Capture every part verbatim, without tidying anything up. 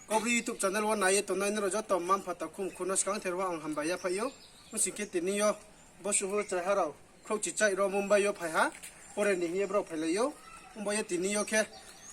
Kaubru YouTube channel wo nai ye tongnai nrao joto mma mpha takhum khuno skangther wo ang hambai ya phai ou. Ong sing khe tini yo bo suhur chraiha rao khrouhchi chaih ro Mumbai yo phai ha, pore ni hing ye brao phailai ou. Ongba ye tini yo khe,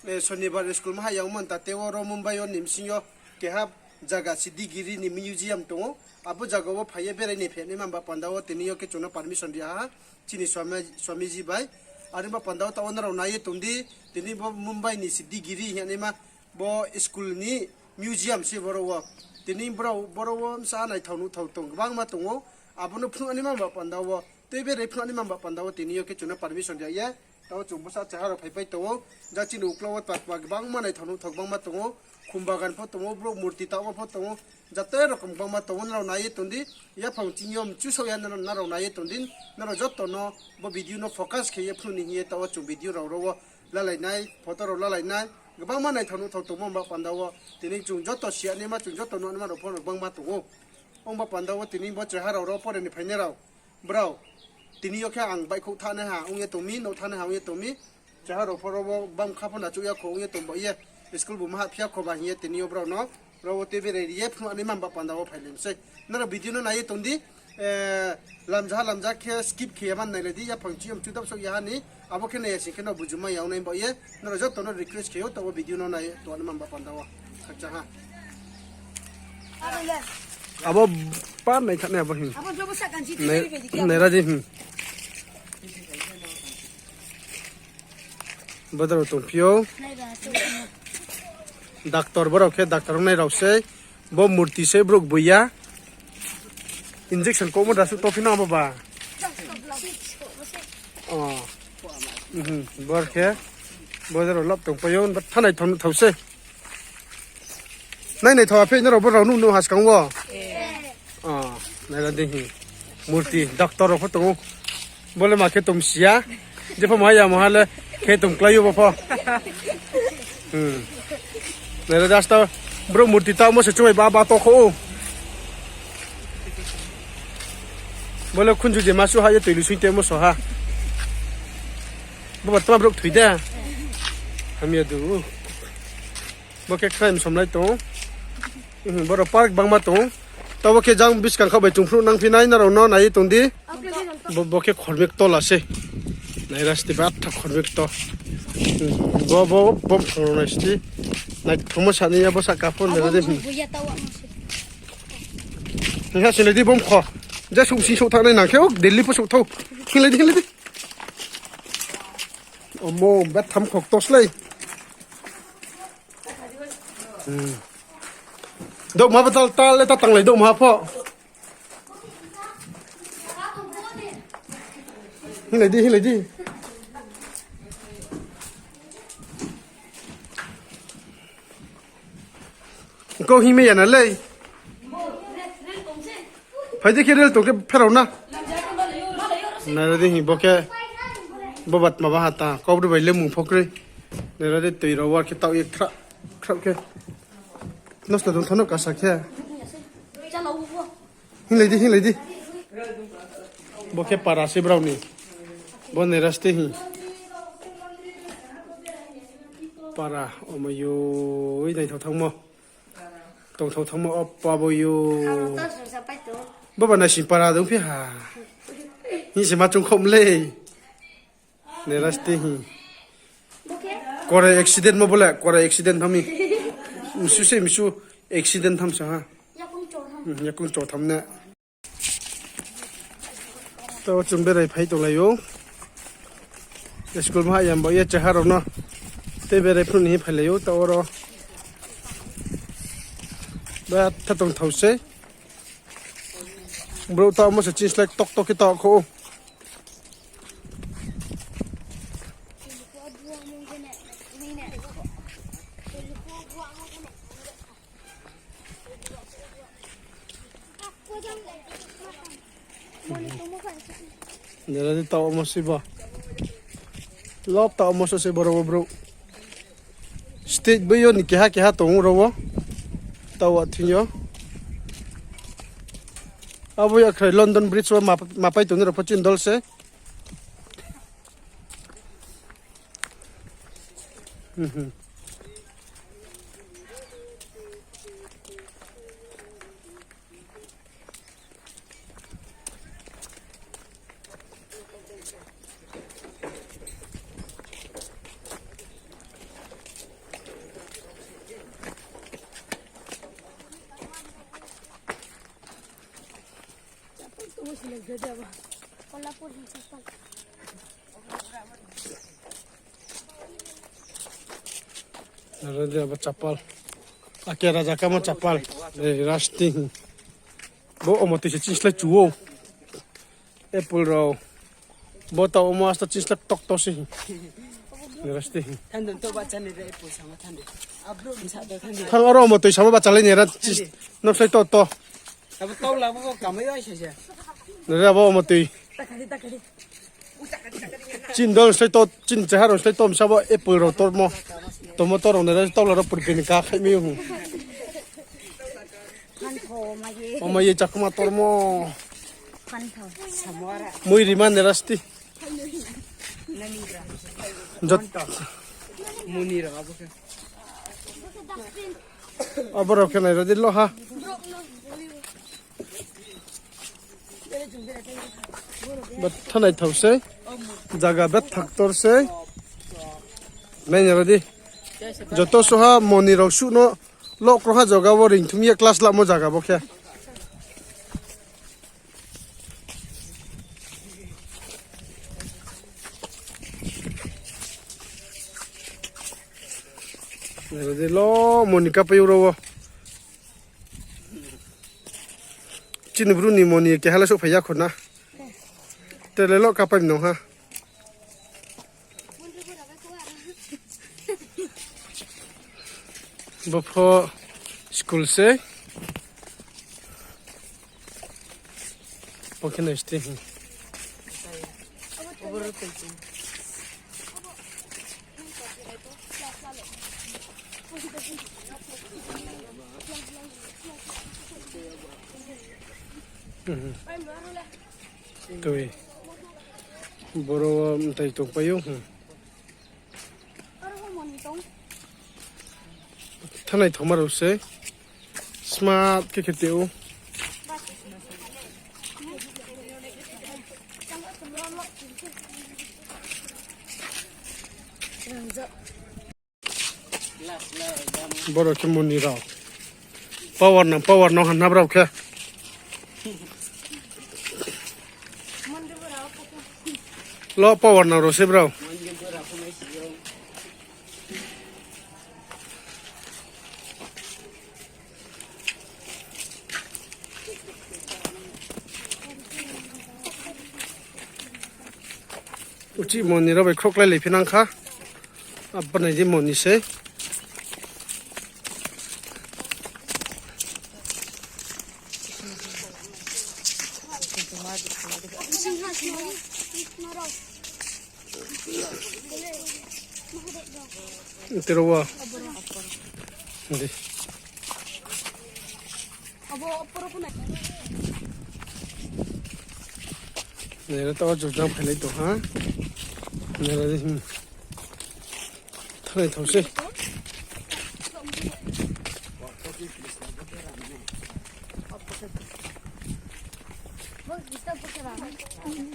eh, Sonibar school maha yangmo ntate wo ro Mumbai yo ni bsing yo keha zaga Siddhigiri ni museum tong ou. Abo zaga wo phai ye berai ni phainaima ba panda wo tini yo khe chung no permission ri ha, chini Swami, Swamiji bai. Are ba panda wo taoh wo nrao nai ye tong di, tini bo Mumbai ni Siddhigiri hing ye naima bo school ni museum se boro wo. Tini brao boro wo bsa naithao nuhthao tong gbangma tong ou. Abo no phnuh naima ba panda wo, tei berai phnuh naima ba panda wo tini yo khe chung no permission ri ye. Taoh chung bsa chraiha rao phaipai tong ou. Ja chini uklau wo tatma gbangma naithao nuhthao gbangma tong ou. Khum bagan pho tong ou, brouh murti taohma pho tong ou. Jate rokom gbangma tong ou, nrao nai ye tong di. Yaphang ching yo mchu saoh ya nrao, nrao nai ye tong di. Nrao joto no bo video no focus khe ye phnuh ni hing ye taoh wo chung video rao ro wo lalai nai, photo rao lalai nai. Gbangma naithao nuhthao tongmo ba panda wo tini chung joto si ya naima, chung joto nuh naima rao pho no gbangma tong ou. Ongba panda wo tini bo chraiha rao ro pore ni phainai rao. Brao, tini yo khe ang baihkhouh thanaiha ong ye tong mi, nouh thanaiha ong ye tong mi. Chraiha rao pho ro wo bam kha pho na chouh ya kho ong ye tong ba ye. School bu maha phi ya kho ba hing ye tini yo brao no ro wo tei berai ri ye phnuh naima ba panda wo phailai mi sei. Nrao video no nai ye tong di, eh, lamjaha lamja khe skip khe ya man nailai di, yaphang ching yo mchu dap saoh ya ha ni, abo khe nai ya sing khe no buju mai ya ong nai ba ye. Nrao joto no request khe ou, taoh wo video no nai ye tong naima ba panda wo. Khakchang ha. Abo pa nai kha nai abo hing. Nai, naira di hing. Bodei rao tongphi ou. Doctor borao khe doctor ongnai rao sei. Bo murti sei brouh boi ya. Injection kouhmo da suh tophi nang abo ba. Bor khe bodei rao lap tongpai ou, ba thanai thao nuhthao sei. Nai naithao aphi nrao bo rao nuh nuh ha skang wo. Naira di hing. Murti, doctor rao pho tong ou. Bo le ma khe tong si ya. Jepho maha ya maha le khe tong klái ou bo pho. Naira di asta brouh murti taohmo se chung bai ba ba tokhouh ou. Bo le khunju je ma suh ha ye toi lusoing temo so ha. Bo ba tma brouh thoi de. Hamya du. Bo khe khnai msomlai tong ou. Boro park bangma tong ou. Taoh bo khe jang buskang khaoh bai chung phnuh nangphi nai, nrao no nai ye tong di. Bo, bo khe khormik tola se. Naira sti ba tha khormik to. Bo, bo, bo mphang rao nai sti. Naithamo sa ni ya bo sahka pho naira di. Naiha sinai di bo mkho. Je souh sing souh thanngnai nang khe, o Delhi pho souh thou. Hinglai di, hinglai di. Omo, ba tham khok to slái. Douhma ba tal tal le ta tanglai douhma pho. Hinglai di, hinglai di. Kau hing mai ya na lei. Phai di khe rel tong khe pherao na. Naira di hing bo khe. Bo bat ma ba ha ta. Kau bru bai le mung pho kroi. Naira di toi rao war khe taoh ye khrah, khrah khe. Nosto tong thano kasa khe. Hinglai di, hinglai di. Bo khe para se brao ni. Bo naira sti hing. Para, omo yo, oi naithao thangmo. Tongthao thangmo, opa bo yo. Bo ba naising para dong phi ha. Hing se ma chung khom lei. Naira sti hing. Kore accident mo bo le, kore accident tham mi. Msu se msu accident tham sa ha. Yakung cho tham ne. To chung berai phai tonglai ou. School ma ha yam bo ye cheha rao no. Tei berai phnuh ni phailai ou, taoh oro. Ba tha tongthao sei. Brouh taoh mo se chini slái tok tok khe taoh kho ou. Nera di taoh mo se bo. Lop taoh mo se boro bo brouh. State bai yo ni keha keha tong ou ro wo. Taoh wa thing yo. Abo ya khrai London Bridge wo ma, ma pai tong ni rao pho chini dol se. Nara de abo chapal. Ake raja kamo chapal. Ei, rasti. Bo omo tui se chini slái chu ou. Apple rao. Bo tao omo asta chini slái tokto se. Rasti. Thang aro omo tui samo bachalai nera. Nok slái to to. Nara abo omo tui. Chini dol slái to, chini chehar rao slái to, msa bo apple rao tormo. Tomato rao nara tau la rao purpini ka khai mi ou. Omo ye chakma tormo. Mui rima nera sti. Jot. Abo rao khe nai rao di lo ha. Betha naithao sei. Zaga betha ktor sei. Nai nai rao di. Joto suha moni rao suh no lo krungha zaga wo ringthum ye class lamo zaga bo khe. Nai rao di lo moni kapai rao wo. Chini bru ni moni keha le souhphai ya kho na. Tele lo kapai no ha. Bo pho school sei. Bo khe nai sti. Tui. Boro wo mtai tongpai ou. Thanai thoma rao se. Smart khe khe tei ou. Boro khe moni rao. Power nang, power nang hanna brao khe. Lo power nang rao se brao. Uchih moni rao bai khrouhkhlai lai phi nang kha. Abo nai di moni sei. Tero wo. Di. Nai ra tao jujang phailai tong ha. Nai ra di, hmm. Thanai thao sei.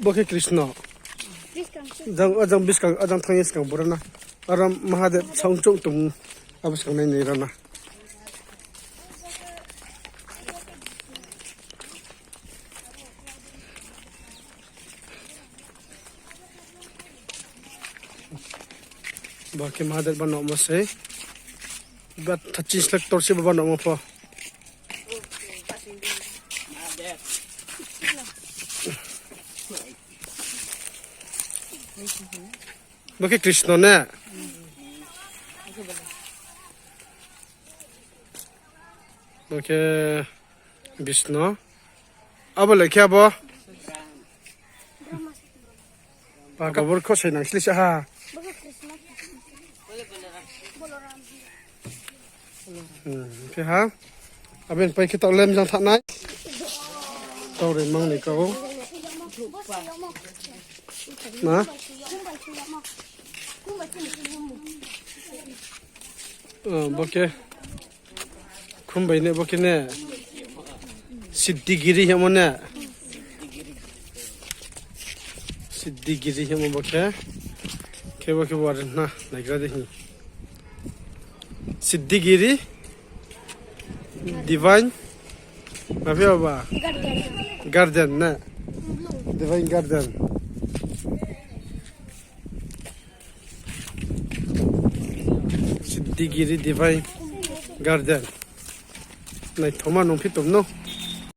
Bo khe Krishna. Jang, ajang buskang, ajang thanng ye skang bura na. Aro Mahadev saong chouh tong, abo skang nai nai ra na. Bo khe Mahadev ba nokmo sei. Ba thachi slek tor se bo ba nokmo pho. Bo khe Krishna ne? Bo khe Krishna. Abo le khe abo? Ba kabur kho sai nang sli sa ha. Hmm, khe ha. Abini pai khe tao lem jang thanai. Tao ri mang ni kau. Na? Oh, bo khe. Khumbai ne bo khe ne. Siddhigiri hingmo ne. Siddhigiri hingmo bo khe. Khe bo khe bo are na naigra di hing. Siddhigiri. Divine. Ma phi ba? Garden. Garden ne. Divine Garden. Siddhigiri Divine Garden. Naithoma nung phi tong no.